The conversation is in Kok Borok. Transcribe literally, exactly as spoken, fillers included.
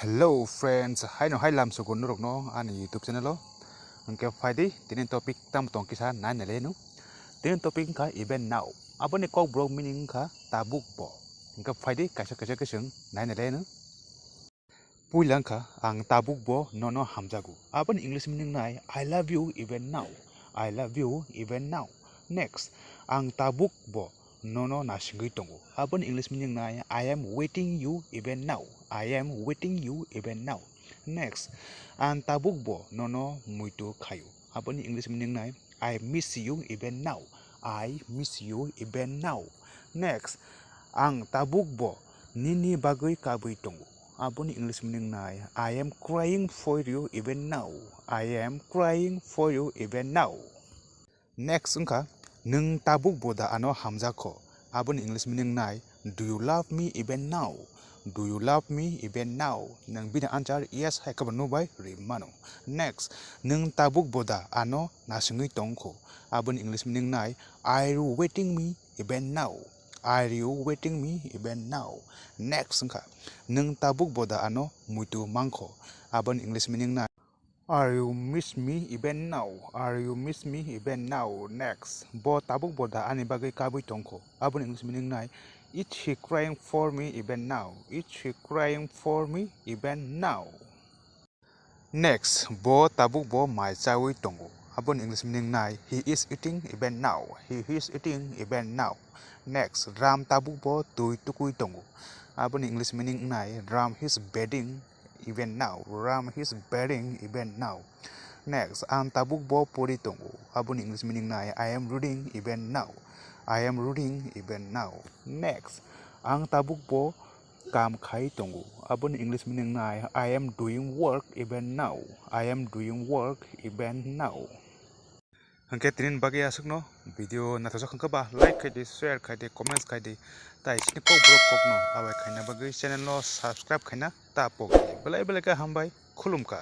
Hello friends, haino hai lamsugo norokno ani YouTube channel o. Hwnkhe phaidi tini topic tamo tong kisa nai nai le no. Tini topic wngkha even now. Aboni kokborok meaning wngkha tabuk bo. Hwnkhe phaidi kaisa kaisa khe chwng nai nai le no. Puila wngkha ang tabuk bo nono hamjago. Aboni English meaning nai I love you even now. I love you even now. Next, ang tabuk bo nono nasingwi tongo. Aboni English meaning nai I am waiting you even now. I am waiting you even now. Next, ang tabuk bo nono muitu khaio. Aboni English meaning nai I miss you even now. I miss you even now. Next, ang tabuk bo nini bagwi kabwi tongo. Aboni English meaning nai I am crying for you even now. I am crying for you even now. Next wngkha, nwng tabuk bo da ano hamjakho? Aboni English meaning nai, do you love me even now? Do you love me even now? Nwng bini answer yes hai khe bo nubai ri mano. Next, nwng tabuk bo da ano nasingwi tongkho? Aboni English meaning nai, are you waiting me even now? Are you waiting me even now? Next wngkha, nwng tabuk bo da ano muitu mankho? Aboni English meaning nai, are you miss me even now? Are you miss me even now? Next, bo tabuk bo da ani bagwi kabwi tongkho? Aboni English meaning nai, is he crying for me even now? Is he crying for me even now? Next, bo tabuk bo mai chawi tongo. Aboni English meaning nai, he is eating even now. He is eating even now. Next, Ram tabuk bo twi tukwi tongo. Aboni English meaning nai, Ram is bathing even now. Ram is bathing even now. Next, ang tabuk bo pori tongo. Aboni English meaning nai, I am reading even now. I am reading even now. Next, ang tabuk bo kam khai tongo. Aboni English meaning nai, I am doing work even now. I am doing work even now. Hwnkhe tini bagwi aswkno video naithokjak hwnkhe ba like khai di, share khai di, comments khai di. Tai chini kokborok kokno abai khaina bagwi channel no subscribe khaina ta pok di. Belai belai khe hambai, khulumkha.